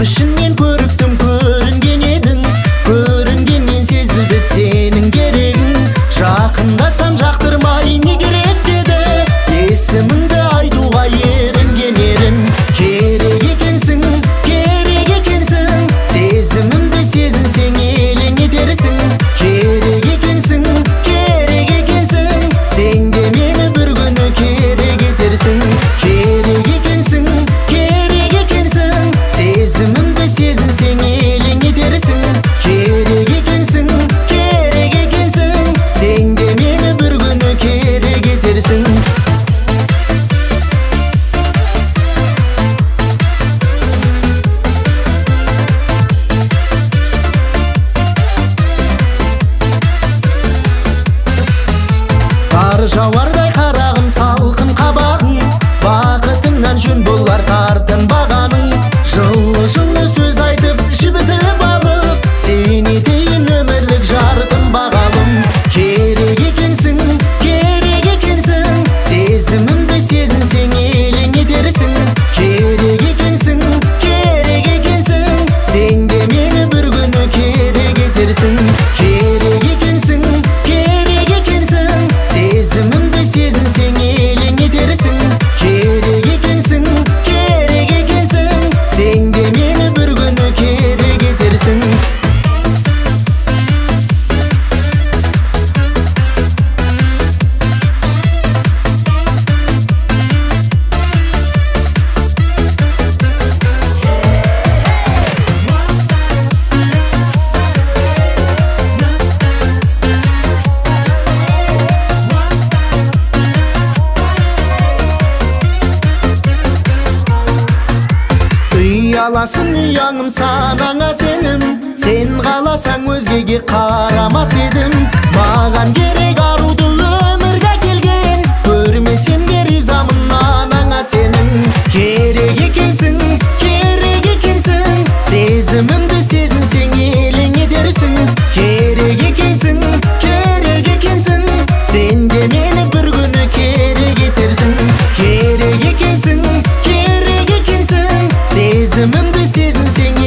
Ішінен көріктім көрінген едің, көрінгеннен сезілді сенің керегің. Жақындасам жақтырмай не керек деді, есіміңді айтуға ерінген ерін. Керек екенсің, керек екенсің, сезімімді сезінсең елең етерсің. Керек екенсің, керек екенсің, сен де мені бір күні керек етерсің. Керек екенсің, керек екенсің, сезімімді сезінсең елең етерсің. Керек екенсің, керек екенсің, сен де мені бір күні керек етерсің. Қар жауардай қарағым салқын қабағың, бақытыңнан жөн болар тартынбағаның. Жылы-жылы сөз айтып жібітіп алып, сен етейін өмірлік жартым бағалым. Керек екенсің, керек екенсің, сезімімді сезінсең елең етерсің. Керек екенсің, керек екенсің, сен де мені бір күні керек етерсің. Керек екенсің, керек екенсің, сезімімді сезінсең елең етерсің. Керек екенсің, керек екенсің, сен де мені бір күні керек етерсің. Ұяласың ұяңым санаңа сенім, сен қаласаң өзгеге қарамас едім. Маған керек аруды өмірге әкелген, көрмесем де ризамын анаңа сенің. Керек екенсің, керек екенсің, сезімімді сезінсең елең етерсің. Керек екенсің, керек екенсің, сен де мені бір күні керек етерсің. Керек екенсің, керек екенсің, сезімімді сезінсең